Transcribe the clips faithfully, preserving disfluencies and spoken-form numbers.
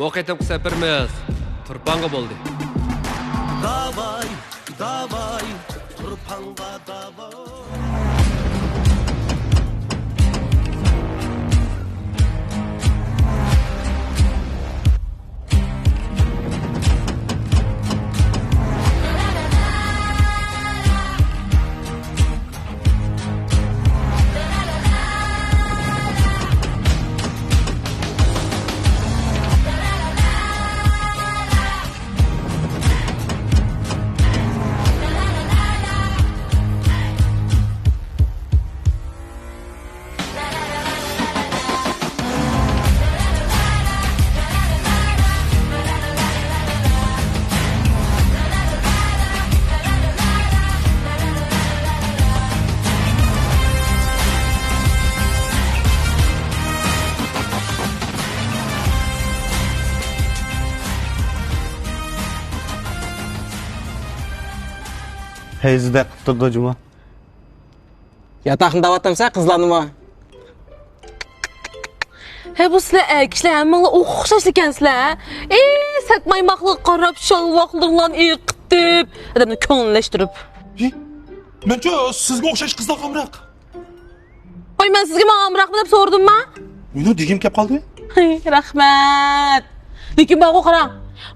بۇ قېتىمقى سەپىرىمىز تۇرپانغا بولدى. داۋاي، داۋاي، تۇرپانغا داۋاي. پەيزىدە قىپتۇردا جۇما. ياتاقنى دەۋاتامسەن قىزلارنىمۇ؟ ھە، بۇ سىلەر ئەر كىشىلەر ھەممىڭلار ئوخشاش ئىكەنسىلەر، ھە؟ ئى، سەتمايماقلىققا قاراپ شالۋاقلىرىڭلارنى ئېقىتىپ، ئادەمنى كۆڭۈللەشتۈرۈپ. ھى، مەنچۇ سىزگە ئوخشاش قىزلارغا ئامراق. قوي، مەن سىزگە ماڭا ئامراقمۇ دەپ سورىدىمما؟ مېنىڭ دېگۈم كەپ قالدى. ھەي، رەھمەت. لېكىن بارغۇ قاراڭ،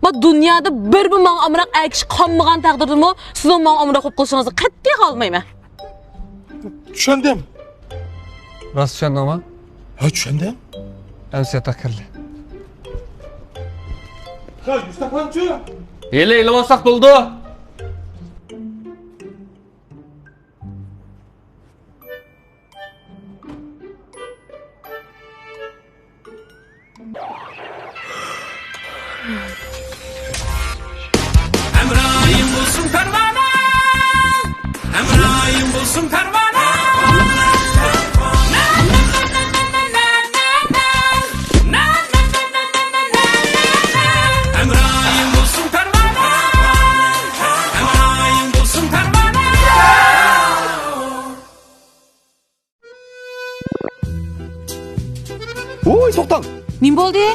ما دۇنيادا بىرمۇ ماڭا ئامراق ئەر كىشى قالمىغان تەقدىردىمۇ، سىزنىڭ ماڭا ئامراق بولۇپ قېلىشىڭىزنى قەتئىي خالىمايمەن. چۈشەندىم. راست چۈشەندىڭمۇ؟ ھە، چۈشەندىم. ئەمسە ياتاق كىرلى. ھە، يۈستەپانچۇ. ھېلى ئېلىۋالساق بولىدۇ. ھەمراھىم بولسۇن پەرۋانە، ھەمراھىم بولسۇن پەرۋانە. ھەمراھىم بولسۇن پەرۋانە، ھەمراھىم بولسۇن پەرۋانە. ۋوي، توختاڭ! نېمە بولدى؟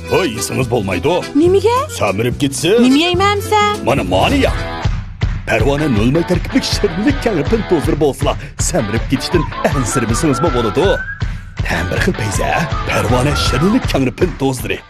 ھوي، يېسىڭىز بولمايدۇ. نېمىگە؟ سەمرىپ كېتىسىز. نېمە يەيمەن ئەمسە؟ مانا، مانى يەڭ. پەرۋانە نۆل ماي تەركىبلىك شىرنىلىك كەڭرى پىنت دوزىلىرى بولسىلا، سەمرىپ كېتىشتىن ئەنسىرىمىسىڭىزمۇ بولىدۇ. تەم بىر خىل پەيزى، ھە؟ پەرۋانە شىرنىلىك كەڭرى پىنت دوزىلىرى.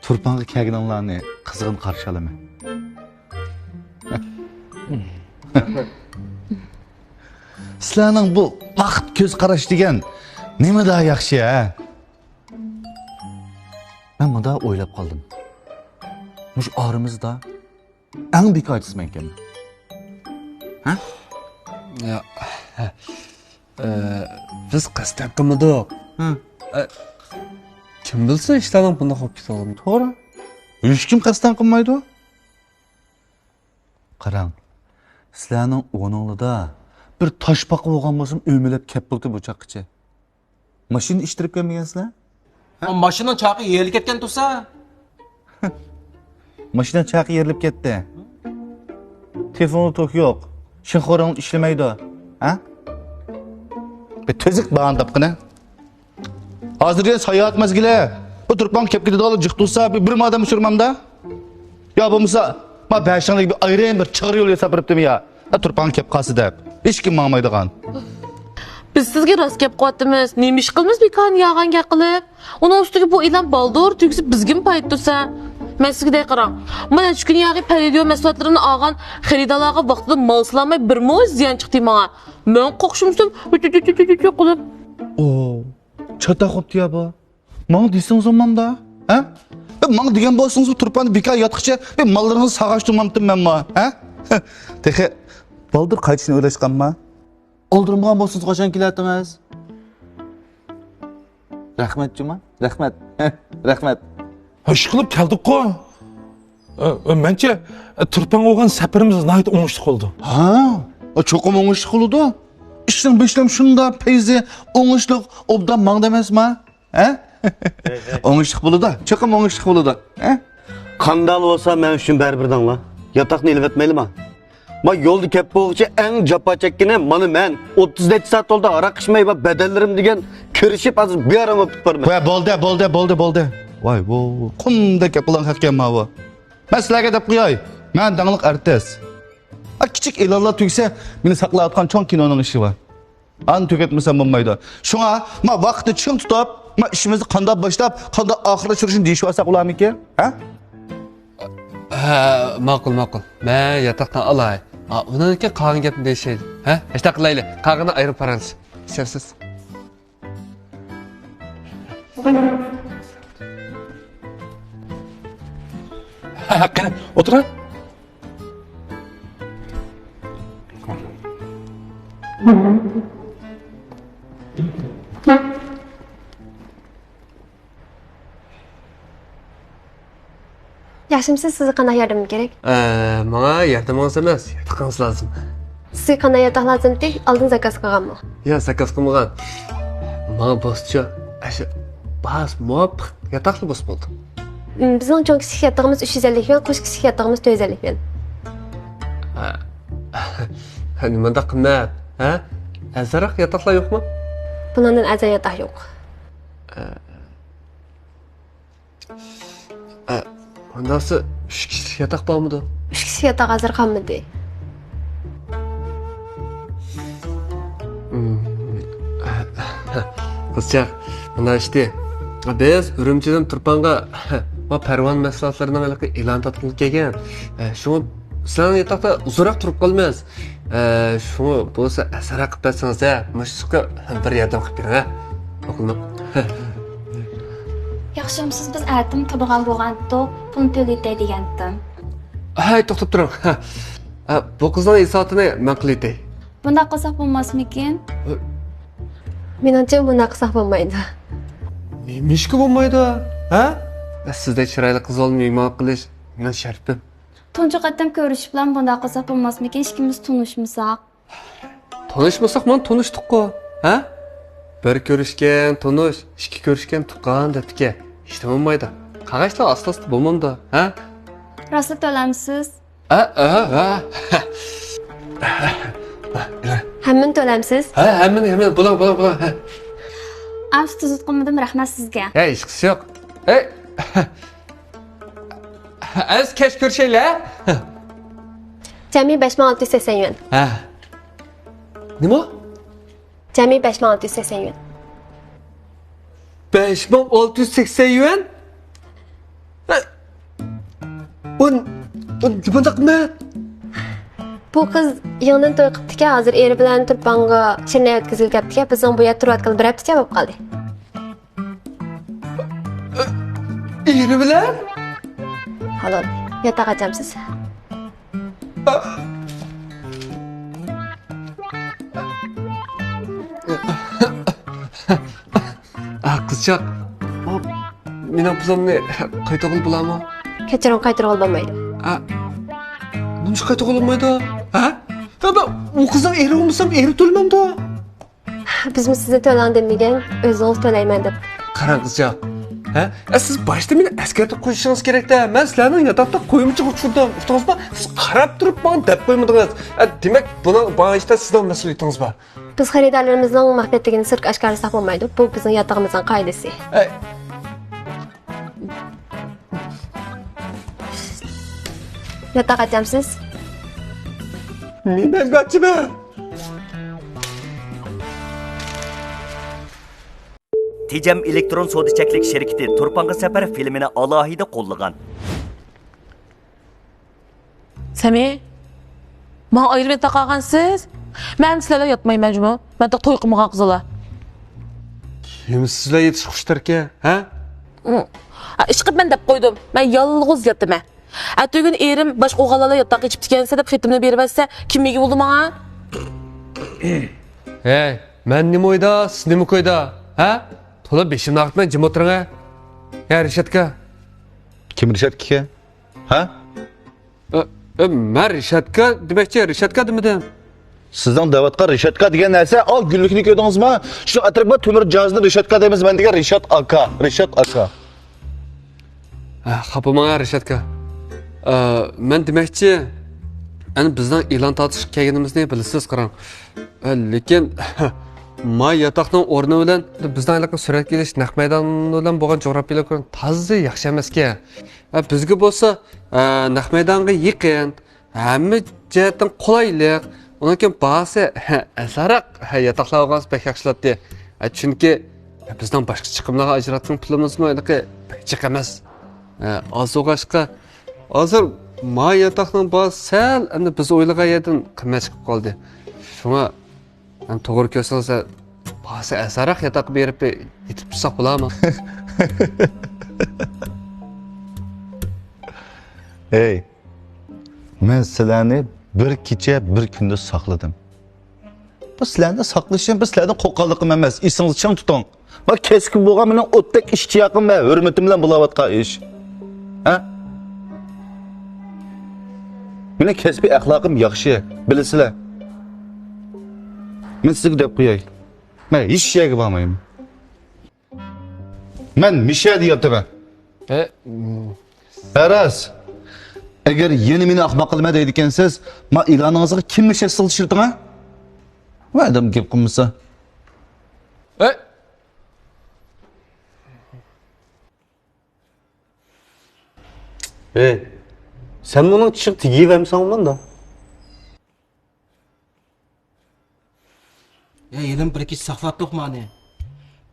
تۇرپانغا كەلگىنىڭلارنى قىزغىن قارشى ئالىمەن. سىلەرنىڭ بۇ ۋاقىت كۆز قاراش دېگەن نېمىدا ياخشى، ھە؟ مەن مۇندا ئويلاپ قالدىم. مۇشۇ ئارىمىزدا ئەڭ بىكاردىسى مەنكەن. ھە؟ يا، ئە، بىز قەستەن قىلمىدۇق. ھە. ئە، كىم بىلسۇن ئىشلارنىڭ بۇنداق بولۇپ كېتىدىغىنىنى. توغرا. ھېچكىم قەستەن قىلمايدۇ. قاراڭ، سىلەرنىڭ ئورنۇڭلىدا بىر تاشپاقا بولغان بولسىمۇ ئۆمىلەپ كەپ بولدى بۇ چاققىچە. ماشىنا ئىتتىرىپ كەلمىگەنسىلەر؟ ھە؟ ماشىنىنىڭ چاقى يېرىلىپ كەتكەن تۇرسا. ماشىنا چاقى يېرىلىپ كەتتى. تېلېفوندا توك يوق. شېخورۇڭ ئىشلىمەيدۇ. ھە؟ بىر تۈزۈك باھانە تاپقىنە. ھازىر دېگەن ساياھەت مەزگىلى. بۇ تۇرپان كەپ كېتىدىغانلار جىق تۇرسا، بىر، بىر ئادەم ئۇچۇرمامدا. يا بولمىسا، ما بەشىڭلىگە بىر ئايرىم بىر چىغىر يول ياساپ بېرىپتىمۇ يا؟ ھە، تۇرپان كەپ قالسا دەپ. ھېچكىم ماڭمايدىغان. بىز سىزگە راست گەپ قىلىۋاتىمىز. نېمە ئىش قىلىمىز بىكارنى يالغان گەپ قىلىپ؟ ئۇنىڭ ئۈستىگە بۇ ئېلان بالدۇر تۈگىسە بىزگىمۇ پايدا تۇرسا. مەن سىزگە دەي قاراڭ. مانا نەچچە كۈن ياغى پەرىدىيو مەھسۇلاتلىرىنى ئالغان خېرىدارلارغا ۋاقتىدا مال سالالماي بىر مو زىيان چىقتى ماڭا. مەن قورقۇشۇمسىز قىلىپ. ئو، چاتاق بوپتۇ يا بۇ. ماڭا دېسىڭىز بولمامدا؟ ھە؟ بىر ماڭا دېگەن بولسىڭىز، بۇ تۇرپاندا بىكار ياتقىچە بىر ماللىرىڭىزنى ساغاشتۇرمامتىم مەنمۇ، ھە؟ تېخى بالدۇر قايتىشنى ئويلاشقانما؟ ئالدىرىمىغان بولسىڭىز قاچان كېلەتتىڭىز؟ رەھمەت جۇما، رەھمەت، رەھمەت. ھە، ئىشقىلىپ كەلدۇققۇ. ئە، ئە، مەنچە، ئە، تۇرپانغا بولغان سەپىرىمىز ناھايىتى ئوڭۇشلۇق بولدى. ھا، ئە، چوقۇم ئوڭۇشلۇق بولىدۇ. ئىشنىڭ بېشىدىمۇ شۇنداق پەيزى، ئوڭۇشلۇق، ئوبدان ماڭدى ئەمەسما؟ ھە؟ ئوڭۇشلۇق بولىدۇ، چوقۇم ئوڭۇشلۇق بولىدۇ. ھە؟ قانداق بولسا مەن ئۈچۈن بەرىبىر دەڭلا. ياتاقنى ئېلىۋەتمەيلىما؟ ما يولدا كەپ بولغۇچە ئەڭ جاپا چەككىنى مانا مەن. ئوتتۇز نەچچە سائەت يولدا ھاراق ئىچمەي، ما بەدەنلىرىم دېگەن كىرىشىپ، ھازىر بىئارام بولۇپ كېتىپ بارىمەن. ۋە بولدى، بولدى، بولدى، بولدى. ۋاي، ۋو، قۇمدەك گەپ قىلغان خەقكەن ماۋۇ. مەن سىلەرگە دەپ قوياي، مەن داڭلىق ئارتىس. ئا، كىچىك ئېلانلار تۈگىسە، مېنى ساقلاۋاتقان چوڭ كىنونىڭ ئىشى بار. ئانى تۈگەتمىسەم بولمايدۇ. شۇڭا، ما ۋاقىتنى چىڭ تۇتۇپ، ما ئىشىمىزنى قانداق باشلاپ، قانداق ئاخىرلاشتۇرۇشنى دېيىشىۋالساق بولارمىكىن؟ ھە؟ ھە، ماقۇل، ماقۇل. مەن ياتاقنى ئالاي. ئا، ئۇنىڭدىن كېيىن قالغان گەپنى دېيىشەيلى. ھە؟ ئاشۇنداق قىلايلى. قالغىنىنى ئايرىم پاراڭلىشىپ ئىچەرسىز. ھە، ھە، قېنى، ئولتۇرۇڭ. ياخشىمۇسىز؟ سىزگە قانداق ياردىمىم كېرەك؟ ئە، ماڭا ياردىمىڭىز ئەمەس، ياتىقىڭىز لازىم. سىزگە قانداق ياتاق لازىمتى؟ ئالدىن زاكاز قىلغانمۇ؟ ياق، زاكاز قىلمىغان. ماڭا بولسىچۇ، ئاشۇ باھاسى مۇۋاپىق ياتاقلا بولسا بولدى. م، بىزنىڭ چوڭ كىشىلىك ياتىقىمىز ئۈچ يۈز ئەللىك يۈەن، قىسقا كىشىلىك ياتىقىمىز تۆت يۈز ئەللىك يۈەن. ھە. نېمانداق قىممەت، ھە؟ ئەرزانراق ياتاقلار يوقمۇ؟ بۇنىڭدىن ئەرزان ياتاق يوق. ئە، ئۇنداقسا ئۈچ كىشىلىك ياتاق بارمىدۇ؟ ئۈچ كىشىلىك ياتاق ھازىر قالمىدى. قىزچاق، مانا ئىشتى. بىز ئۈرۈمچىدىن تۇرپانغا ما پەرۋانە مەھسۇلاتلىرىنىڭ ھېلىقى ئېلان تارتقىلى كەلگەن. ئە، شۇڭا سىلەرنىڭ ياتاقتا ئۇزۇنراق تۇرۇپ قالىمىز. ئە، شۇڭا بولسا ئەرزانراق قىلىپ بەرسىڭىز ھە، مۇشۇ ئىشقا بىر ياردەم قىلىپ بېرىڭ ھە. ماقۇلمۇ؟ ياخشىمۇسىز، بىز ئەتىمۇ تۇرىدىغان بولغانتۇق، پۇلنى تۆلىتەي دېگەنتىم. ھەي، توختاپ تۇرۇڭ. ھە، بۇ قىزنىڭ ھېساباتىنى مەن قىلىۋېتەي. بۇنداق قىلساق بولماسمىكىن؟ مېنىڭچە بۇنداق قىلساق بولمايدۇ. نېمىشقا بولمايدۇ؟ ھە؟ سىزدەك چىرايلىق قىز بولۇپ مېھمانلىق قىلىش مېنىڭ شەرىپىم. تۇنجى قېتىم كۆرۈشۈپلا بۇنداق قىلساق بولماسمىكىن؟ ئىككىمىز تونۇشمىساق. تونۇشمىساق مانا تونۇشتۇققۇ، ھە؟ بىر كۆرۈشكەن تونۇش، ئىككى كۆرۈشكەن تۇغقان دەپتىكەن. ھېچنېمە بولمايدۇ. قاغاشلار ئاستا-ئاستا بولمامدۇ، ھە؟ راستلا تۆلەمسىز؟ ھە، ھە، ھە. ھەممىنى تۆلەمسىز؟ ھە، ھەممىنى، ھەممىنى. بۇلاڭ، بۇلاڭ، بۇلاڭ، ھە. ئەمسە تۇزۇتقۇمىدىم، رەھمەت سىزگە. ھە، ھېچقىسى يوق. ئەي. ئەز كەچ كۆرۈشەيلى، ھە؟ جەمئىي بەش مىڭ ئالتە يۈز سەكسەن يۈەن. ھە. نېمە؟ جەمئىي بەش مىڭ ئالتە يۈز سەكسەن يۈەن. بەش مىڭ ئالتە يۈز سەكسەن يۈەن؟ ھە. ئۇ، ئۇ نېمانداق قىممەت؟ بۇ قىز يېڭىدىن توي قىپتىكەن، ھازىر ئېرى بىلەن تۇرپانغا شىرنەي ئۆتكۈزگىلى كەپتىكەن، بىزنىڭ بۇ يەردە تۇرۇۋاتقىلى بىر ھەپتىچە بولۇپ قالدى. ئېرى بىلەن؟ ھالال، ياتاق ئاچامسىز؟ ئا، قىزچاق، مېنىڭ پۇلۇمنى قايتۇرغىلى بولامۇ؟ كەچۈرۈڭ، قايتۇرغىلى بولمايدۇ. ئا، نېمىشقا قايتۇرغىلى بولمايدۇ؟ ھە؟ ئا، مەن ئۇ قىزنىڭ ئېرى بولمىسام، ئېرى تۆلىمەمدۇ؟ بىزمۇ سىزنى تۆلەڭ دېمىگەن، ئۆزىڭىز تۆلەيمەن دەپ. قاراڭ قىزچاق، ھە؟ ئە، سىز باشتا مېنى ئەسكەرتىپ قويۇشىڭىز كېرەكتە. مەن سىلەرنىڭ ياتاقتا قويمىچاق ئۇچۇردۇم، ئۇقتىڭىزمۇ؟ سىز قاراپ تۇرۇپ ماڭا دەپ قويمىدىڭىز. ئە، دېمەك، بۇنىڭ، بۇ ئىشتا سىزنىڭ مەسئۇلىيىتىڭىز بار. بىز خېرىدارلىرىمىزنىڭ مەخپىيەتلىكىنى سىرتقا ئاشكارىلىساق بولمايدۇ. بۇ بىزنىڭ ياتىقىمىزنىڭ قائىدىسى. ئەي. ياتاق ئاچامسىز؟ نېمەڭگە ئاچىمەن؟ تېجەم ئېلېكترون سودا چەكلىك شىركىتى تۇرپانغا سەپەر فىلىمىنى ئالاھىدە قوللىغان. سەمى، ماڭا ئايرىم ياتاق ئالغانسىز؟ مەن سىلەر بىلەن ياتمايمەن جۇمۇ. مەن توي قىلمىغان قىزلار. كىم سىلەر يېتىشقا خۇشتاركەن، ھە؟ ھە، ئىشقىلىپ مەن دەپ قويدۇم. مەن يالغۇز ياتىمەن. ئەتىگۈن ئېرىم باشقا ئوغۇللار بىلەن ياتاققا كېتىپتىكەنسەن دەپ خېتىمنى بېرىۋەتسە، كىم ئىگە بولدى ماڭا؟ ھەي، مەن نېمە ئويدا، سىز نېمە كويدا، ھە؟ تولا بېشىمنى ئاغرىتماي جىم ئولتۇرۇڭ، ھە. ھە، رىشاتكا. كىم رىشاتكا ئىكەن؟ ھە؟ ئە، ئە، مەن رىشاتكا دېمەكچى، رىشاتكا دېمىدىم. سىزنىڭ دەۋاتقان رىشاتكا دېگەن نەرسە، ئاۋۇ گۈللۈكنى كۆردىڭىزمۇ؟ شۇ ئەتراپتا تۆمۈر جاھازىنى رىشاتكا دەيمىز، مەن دېگەن رىشات ئاكا، رىشات ئاكا. ئە، خاپا بولماڭ، رىشاتكا. ئە، مەن دېمەكچى، ئەنە بىزنىڭ ئېلان تارتىشقا كەلگىنىمىزنى بىلىسىز، قاراڭ. ئە، لېكىن، ما ياتاقنىڭ ئورنى بىلەن بىزنىڭ ھېلىقى سۈرەتكە ئېلىش نەق مەيدانى بىلەن بولغان جۇغراپىيەلىك ئورۇن تازا ياخشى ئەمەسكەن. ئە، بىزگە بولسا، ئە، نەق مەيدانغا يېقىن، ھەممە جەھەتتىن قولايلىق، ئۇنىڭ كېيىن باھاسى ئەرزانراق ياتاقلار بولغانسا بەك ياخشى بولاتتى. ئە، چۈنكى بىزنىڭ باشقا چىقىملارغا ئاجراتقان پۇلىمىزمۇ ھېلىقى بەك جىق ئەمەس. ئە، ئاز بولغاچقا، ھازىر ما ياتاقنىڭ باھاسى سەل ئەمدى بىز ئويلىغان يەردىن قىممەت چىقىپ قالدى. شۇڭا، ئەمدى توغرا كۆرسىڭىز، باھاسى ئەرزانراق ياتاققا بېرىپ يېتىپ تۇرساق بولارمۇ؟ ھەي، مەن سىلەرنى بىر كېچە، بىر كۈندۈز ساقلىدىم. بۇ سىلەرنى ساقلىشىم، بۇ سىلەردىن قورققانلىقىم ئەمەس. ئېسىڭىزدە چىڭ تۇتۇڭ. بۇ كەسپىم بولغان مېنىڭ ئوتتەك ئىشتىياقىم ۋە ھۆرمىتىم بىلەن بولۇۋاتقان ئىش. ھە؟ مېنىڭ كەسپىي ئەخلاقىم ياخشى، بىلىسىلەر. مەن سىزگە دەپ قوياي. مەن ھېچ يەرگە بارمايمەن. مەن مىشەدە ياتىمەن. ئە، م. ئەرەس، ئەگەر يەنە مېنى ئەخمەق قىلىمەن دەيدىكەنسىز، ما ئېلانىڭىزغا كىمنى شەخسىي ئىشلىتىڭ، ھە؟ ۋە ئادەم گەپ قىلمىسا. ئە. ھەي، سەن ئۇنىڭ چىشىغا تېگىۋەرمىسەڭ بولامدۇ؟ يا، يېنىم بىر كېچە ساقلاتتۇق مانى.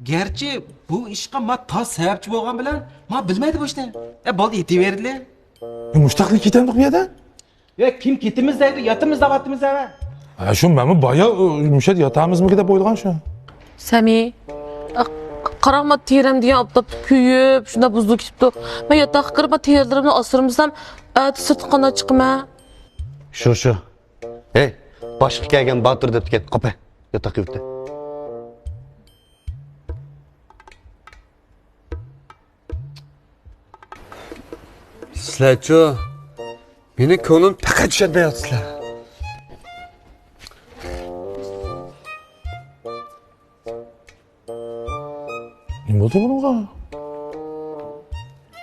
گەرچە بۇ ئىشقا ما تاس سەۋەبچى بولغان بىلەن، ما بىلمەيدۇ بۇ ئىشنى. يا، بولدى، يېتىۋەردىلە. يا، مۇشتاقلا كېتەمدۇق بۇ يەردە؟ يا، كىم كېتىمىز دەيدۇ، ياتىمىز دەۋاتىمىز ھەۋە. ھە، شۇ مەنمۇ بايا، ئۇ، مۇشەدە ياتامىزمىكى دەپ ئويلىغان شۇ. سەمى، ئا، قاراڭ، ما تېرەم دېگەن ئاپتاپتا كۆيۈپ، شۇنداق بۇزۇلۇپ كېتىپتۇ. مەن ياتاققا كىرىپ، ما تېرىلىرىمنى ئاسرىمىسام، ئەتە سىرتقا قانداق چىقىمەن؟ شۇ، شۇ. ھەي، باشقا كەلگەن باتۇر دەپتىكەن، قاپە، ياتاق يۇرتى. سىلەرچۇ، مېنىڭ كۆڭلۈم پەقەت چۈشەنمەيۋاتىسىلەر. نېمە بولدى بۇنىڭغا؟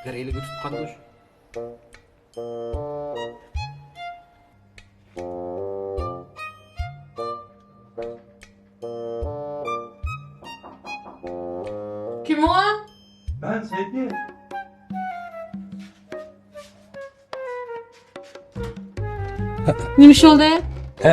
بىر ئېلىگە تۇتقاندۇ شۇ. كىم ئۇ؟ مەن سەيپى. نېمە ئىش بولدى؟ ھە،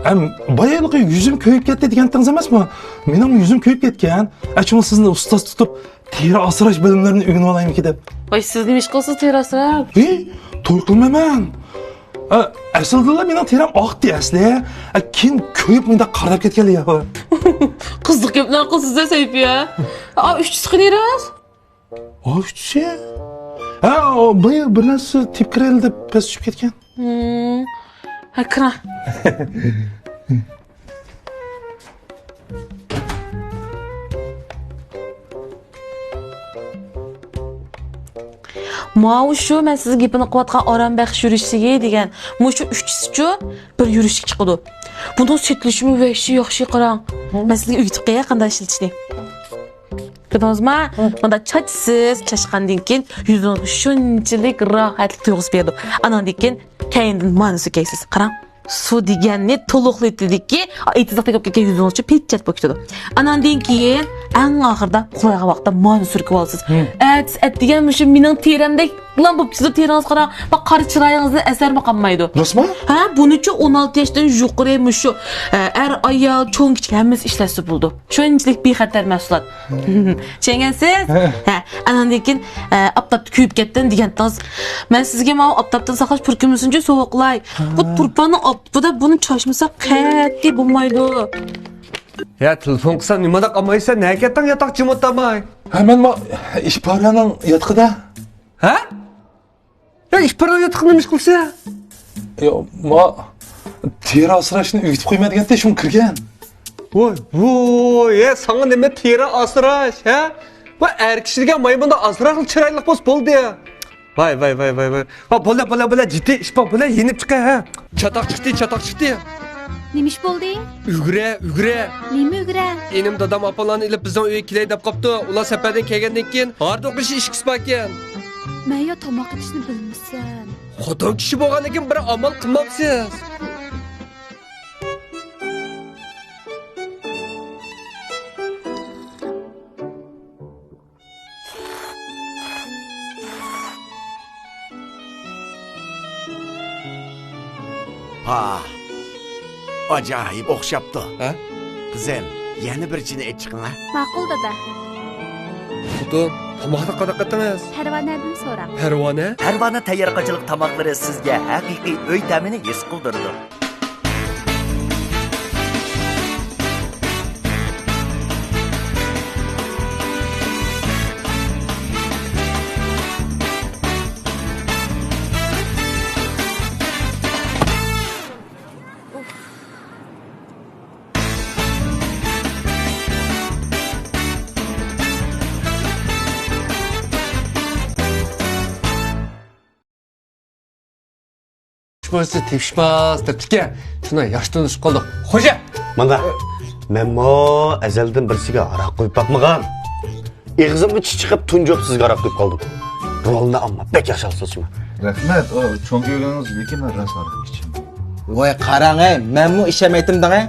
ھەم بايا ھېلىقى يۈزۈم كۆيۈپ كەتتى دېگەنتىڭىز ئەمەسمۇ؟ مېنىڭمۇ يۈزۈم كۆيۈپ كەتكەن. ئەچۇڭ سىزنى ئۇستاز تۇتۇپ، تېرە ئاسراش بىلىملىرىنى ئۆگىنىۋالايمىكىن دەپ. ۋاي، سىز نېمە ئىش قىلىسىز تېرە ئاسراپ؟ ھى، توي قىلمايمەن. ئە، ئەسلىدىلا مېنىڭ تېرەم ئاقتى ئەسلى. ئە، كېيىن كۆيۈپ مۇنداق قارىداپ كەتكەنلەر يا. قىزىق گەپلەر قىلىسىز-ە، سەيپى، ھە؟ ئا، ئۈچىسى قېنى راست؟ ئا، ئۈچىسى؟ ھە، ئۇ بىر، بىر نەرسە تېپىپ كىرەيلى دەپ پەس چۈشۈپ كەتكەن. ھىم. ھە، كىرە. ماۋۇ شۇ مەن سىزگە گېپىنى قىلىۋاتقان ئارام بەخش يۈرۈشلۈكى دېگەن. مۇشۇ ئۈچىسىچۇ بىر يۈرۈشلۈك چىقىدۇ. بۇنىڭ سېتىلىشىمۇ ۋەھشىي ياخشى، قاراڭ. مەن سىزگە ئۆگىتىپ قوياي قانداق ئىشلىتىشنى. كۆردىڭىزما؟ مۇنداق چاچىسىز، چاچقاندىن كېيىن يۈزىڭىزگە شۇنچىلىك راھەتلىك تۇيغۇسى بېرىدۇ. ئاناندىن كېيىن كەينىدىن مانا سۈركەيسىز. قاراڭ. سۇ دېگەننى تولۇقلىتىدىكى، ئېتىزلىق تېگىپ كەتكەن يۈزىڭىزچە پېچەت بولۇپ كېتىدۇ. ئاناندىن كېيىن ئەڭ ئاخىرىدا قۇلايغان ۋاقىتتا مانا سۈركىۋالىسىز. ھىم. ئەتىسى ئەتىگەن مۇشۇ مېنىڭ تېرەمدەكلا بوپسىز، تېرىڭىز قاراڭ. بۇ قارا چىرايىڭىزدىن ئەسەرمۇ قالمايدۇ. راستمۇ؟ ھە، بۇنىچۇ ئون ئالتە ياشتىن يۇقىرى مۇشۇ، ئە، ئەر، ئايال، چوڭ، كىچىك ھەممىسى ئىشلەتسە بولىدۇ. شۇنچىلىك بىخەتەر مەھسۇلات. چۈشەنگەنسىز؟ ھە. ھە، ئاناندىن كېيىن، ئە، ئاپتاپتا كۆيۈپ كەتتىم دېگەنتىڭىز. مەن سىزگە ماۋۇ ئاپتاپتىن ساقلاش پۈركۈمىسىنىچۇ سوۋغا قىلاي. بۇ ھە. تۇرپاننىڭ ئاپتىپىدا بۇنى چاچمىساق قەتئىي بولمايدۇ. يا، تېلېفون قىلسام نېمانداق ئالمايسەن؟ نەگە كەتتىڭ ياتاق جىم ئولتۇرماي؟ ھە، مەن ما ئىپارەنىڭ ياتىقىدا. ھە؟ يا، ئىپارەنىڭ ياتىقىدا نېمە ئىش قىلىسەن؟ يا، ما تېرە ئاسراشنى ئۆگىتىپ قويماي دېگەنتى، شۇڭا كىرگەن. ۋوي، ۋوي، يا، ساڭا نېمە تېرە ئاسراش، ھە؟ بۇ ئەر كىشى دېگەن مايمۇندىن ئازراقلا چىرايلىق بولسا بولدى. ۋاي، ۋاي، ۋاي، ۋاي، ۋاي. ۋا، بولە، بولە، بولە، جىددىي ئىش بار، بولە، يېنىپ چىقە، ھە. چاتاق چىقتى، چاتاق چىقتى. نېمە ئىش بولدى؟ ئۈگرە، ئۈگرە. نېمە ئۈگرە؟ ئىنىم دادام ئاپاملارنى ئېلىپ بىزنىڭ ئۆيگە كېلەي دەپ قاپتۇ. ئۇلار سەپەردىن كەلگەندىن كېيىن ھاردۇق ئېشى ئىچكۈسى باركەن. مەن يا تاماق ئېتىشنى بىلمىسەم. خوتۇن كىشى بولغاندىن كېيىن بىر ئامال قىلمامسىز؟ ھا، ئاجايىپ ئوخشاپتۇ. ھە؟ قىزىم، يەنە بىر چىنە ئېچىقىڭ ھە. ماقۇل، دادا. خوتۇن، تاماقنى قانداق قىلدىڭىز؟ پەرۋانەدىن سوراڭ. پەرۋانە؟ پەرۋانە تەييارقاچىلىق تاماقلىرى سىزگە ھەقىقىي ئۆي تەمىنى ھېس قىلدۇرىدۇ. شۇ بولسا تېپىشماس دەپتىكەن. شۇنداق ياخشى تونۇشۇپ قالدۇق. خوجا! مانا، مەنمۇ ئەزەلدىن بىرسىگە ھاراق قۇيۇپ باقمىغان. ئېغىزىمغا چىش چىقىپ تۇنجۇپ سىزگە ھاراق قۇيۇپ قالدىم. رولنى ئەمما بەك ياخشى ھال سوزىمەن. رەھمەت، ئۇ چوڭ كۆڭلىڭىز، لېكىن مەن راست ھاراق ئىچىمەن. ۋاي قاراڭ ھەي، مەنمۇ ئىچەلمەيتتىم دەڭ ھەي.